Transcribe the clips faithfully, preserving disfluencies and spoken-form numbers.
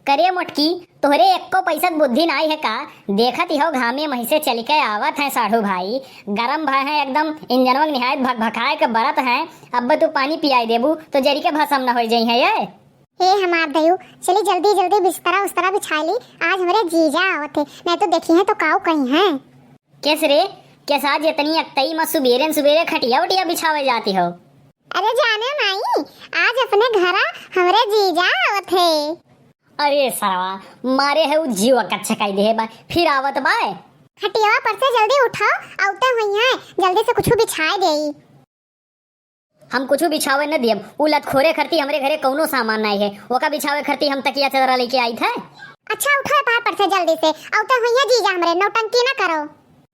करे मोटकी, तोहरे एक्को पैसा क बुद्धि नाई है का? देखत ही हो घामे महिसे चलिके आवत हैं साढ़ू भाई, गरम भए हैं एकदम, इंजनवा क निहायत भकभकाए के बरत हैं। अब तू पानी पियाई देबू तो जरिके भसम न होइ जइहैं ये। हे हमार दयू, चली जल्दी जल्दी बिस्तरा उस्तरा बिछाइ ली, आज हमरे जीजा आवत हैं, नाहीं तो देखिहैं तो काऊ कहिहैं। केस रे, केस आज एतनी अकतई मा सुबेरे न सुबेरे खटिया उटिया बिछावे जाती हो? अरे जानेउ नाई, आज अपने घरा हमरे जीजा आवत हैं। अरे सरवा, मारे है उ जीव कच्छकाई देहे बा, फिर आवत बाय। खटियवा पर से जल्दी उठाओ, अउते हुइहैं, जल्दी से कुछु बिछाइ देई। हम कुछु बिछावे न दियब, उ लतखोरे खरती हमरे घरे कउनो सामान नाई है, ओका बिछावे खरती हम तकिया चदरा लइके आइत है। अच्छा उठो ए पहाड़ पर से जल्दी से, अउते हुइहैं जीजा हमरे, नौटंकी न करो।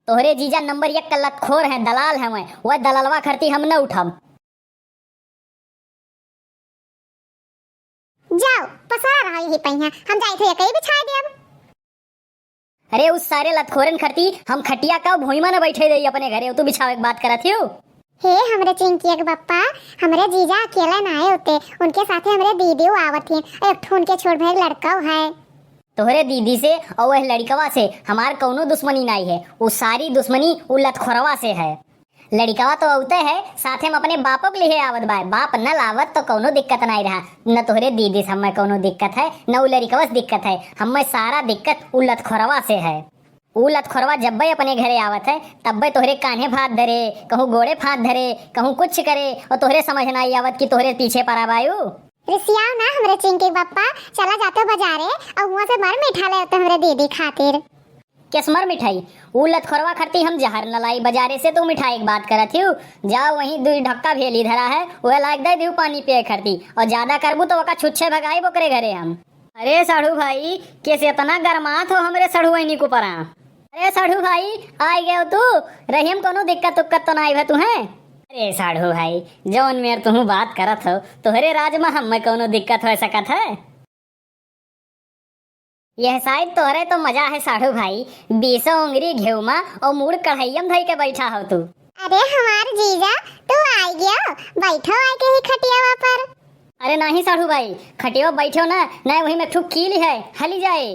तोहरे जीजा नंबर एक क लतखोर हैं, दलाल हैं, वह दललवा खरती हम न उठब। जाओ, पसारा रहो यही पहिया, हम जाइत है एकई बिछाइ देब। अरे, उस सारे लतखोरन खरती हम खटिया का भुइमा न बैठे देई अपने घरे, तू बिछावे क बात करत हियो। हे, हमरे चिंकिया क बप्पा, हमरे जीजा अकेले नाई होते, उनके साथे हमरे दीदीउ आवत हैं, एक ठो उनके छोट भाई क लड़कउ है। तोहरे दीदी से अउ वह लड़िकवा से हमार कउनो दुश्मनी नाई है, उ सारी दुश्मनी उ लतखोरवा से है। लड़िकवा तो अउते है, साथे म अपने बापो क लिहे आवत बाय। बाप न लावत तो कउनो दिक्कत नाई रहा। न तोहरे दीदी से हम्मे कउनो दिक्कत है, न उ लड़िकवा से दिक्कत है। हम्मे सारा दिक्कत उ लतखोरवा से है। उ लतखोरवा जब्बे अपने घरे आवत है, तब्बे तोहरे कान्हे प हाथ धरे, कहूँ गोड़े प हाथ धरे, कहूँ कुछ करे, अउर तोहरे समझ नाई आवत कि तोहरे पीछे परा बाय उ। रिसियाओ ना हमरे चिंकी बप्पा, चला जाते बजारे अउर हुआँ से मर मिठा ले आते हमरे दीदी खातिर। केस मर मिठाई? उ लतखोरवा खरती हम जहर न लाई बजारे से, तू मिठाई क बात करत हिउ। जाओ वहीं दुइ ढक्का भेली धरा है, उहे लाइके दइ दिउ पानी पिए खरती, अउर ज्यादा करबू तो ओका छुच्छे भगाइब ओकरे घरे हम। अरे साढ़ू भाई, केस एतना गरमात हो हमरे सढ़ुआइनी क ऊपरा? अरे साढ़ू भाई, आइ गयो तू? रहिया म कउनो दिक्कत उक्कत तो नाई भा तुहें? अरे साढ़ू भाई, जउन मेर तुहूँ बात करत हो, तोहरे राज म हम्मे कउनो दिक्कत होइ सकत है? यह साइत तोहरे तो मजा है साढ़ू भाई, बीसो उंगरी घिउ मा अउर मूड़ कढ़इया म धइके बैठा हो तू। अरे हमार जीजा, तू आइ गयो, बैठो आइके ही खटियावा पर। अरे नाहीं साढ़ू भाई, खटियावा बैठो ना, नाहीं वही म एक ठो कील है, हली जाए।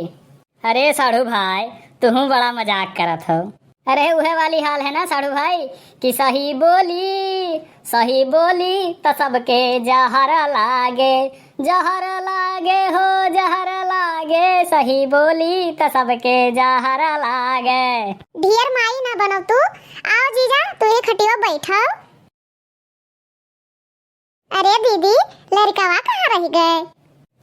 अरे साढ़ू भाई, तुहूँ बड़ा मजाक करत हो। अरे उहे वाली हाल है ना साढ़ू भाई, कि सही बोली, सही बोली त सबके जहर लागे, जहर लागे हो, जहर लागे, सही बोली त सबके जहर लागे। ढेर माई ना बनो तू, आओ जीजा, तू ही खटियावा बैठो। अरे दीदी, लड़िकवा कहाँ रहि गए?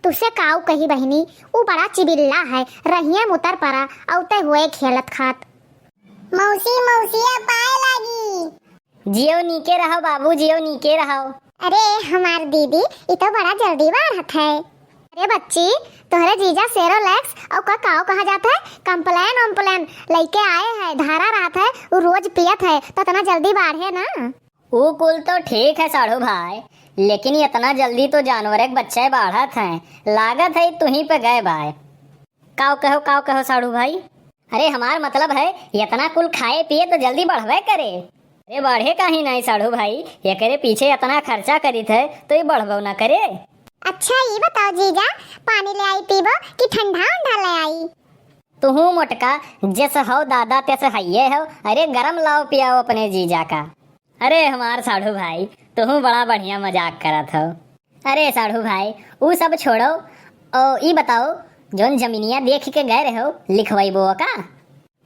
तुसे काऊ कही बहिनी, उ बड़ा चिबिल्ला है, रहिया म उतर परा, अउते हुए खेलत खात। मौसी, मौसिया पाए लागी। जियो नीके रहो बाबू, जियो नीके रहो। अरे हमार दीदी, इ तो बड़ा जल्दी बाढ़त है। अरे बच्ची, तोहरे जीजा सेरोलैक्स अउ का काऊ कहा जात है, कम्प्लेन उम्प्लेन लइके आए है, धारा रहत है, उ रोज पियत है, तो एतना जल्दी बाढ़े ना। ऊ कुल तो ठीक है साढ़ू भाई, लेकिन एतना जल्दी तो जानवरे के बच्चे बाढ़त हैं, लागत है तुहीं पे गए बाय। काव कहो, काव कहो साढ़ू भाई? अरे हमार मतलब है, एतना कुल खाए पिए तो जल्दी बढ़बे करे। अरे बढ़े काहे नाहीं साढ़ू भाई, एकरे पीछे एतना खर्चा करित है तो ई बढ़बो ना करे। अच्छा ई बताओ जीजा, पानी ले आई पीबो कि ठंडा उंडा ले आई? तुहू मोटका, जस हौ दादा तस हइये हौ। अरे गरम लाओ पियाओ अपने जीजा का। अरे हमार साढ़ू भाई, तुहू बड़ा बढ़िया मजाक करत हौ। अरे साढ़ू भाई, ऊ सब छोड़ो, ओ ई बताओ, जौन जमीनिया देख के गए रहो, लिखवाइबो का?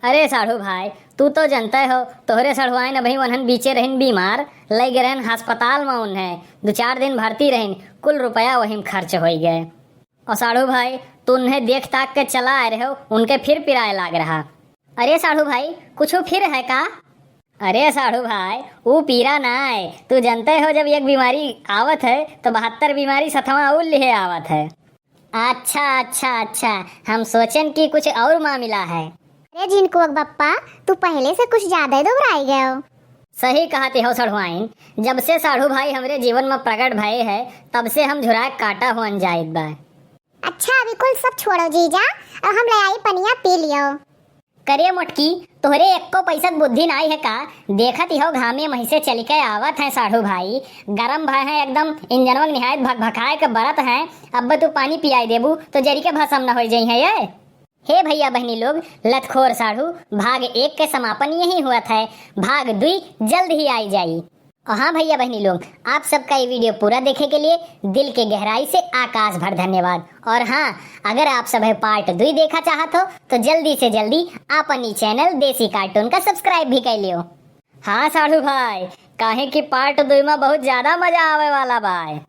अरे साढ़ू भाई, तू तो जनते हो, तोहरे सढ़ुआइन अबहीं वनहन बीचे रहिन बीमार, लइ गए रहन अस्पताल में उन्हें, दू चार दिन भर्ती रहिन, कुल रुपया वही में खर्च होइ गए। और साढ़ू भाई, तू उन्हें देख ताक के चला आए रहो, उनके फिर पिराए लाग रहा। अरे साढ़ू भाई, कुछू फिर है का? अरे साढ़ू भाई, ऊ पीरा ना है, तू जनते हो जब एक बीमारी आवत है, तो बहत्तर बीमारी सथवा और लिहे आवत है। अच्छा, अच्छा, अच्छा, हम सोचेन कि कुछ और मामिला है। अरे जिनको बप्पा, तू पहले से कुछ ज्यादा ही दुबराई गयो। सही कहत हो सढ़ुआइन, जब से साढ़ू भाई हमरे जीवन में प्रकट भए है, तब से हम झुराए काटा हुअन जाइत बा। अच्छा, अभी कुल सब छोड़ो जीजा, और हम ले आई पनिया पी लियो। अरे मोटकी, तोहरे एक्को पैसा क बुद्धि नाई है का? देखत इहो घामे महिसे चलिके आवत हैं साढ़ू भाई, गरम भए हैं एकदम, इंजनवा क निहायत भकभकाए के बरत हैं। अब तू पानी पियाई देबू तो जरिके भसम न होइ जइहैं ये। हे भइया बहिनी लोग, लतखोर साढ़ू भाग एक के समापन यहीं हुअत है, भाग दुई जल्द ही आई जाई। और हाँ भइया बहिनी लोग, आप सबका ये video पूरा देखे के लिए दिल के गहराई से आकाश भर धन्यवाद। और हाँ, अगर आप सब part दुई देखा चाहत हो तो जल्दी से जल्दी आपन ई channel देसी cartoon का subscribe भी कर लियो। हाँ साढ़ू भाई, काहे कि part दुई में बहुत ज्यादा मजा आवे वाला बा।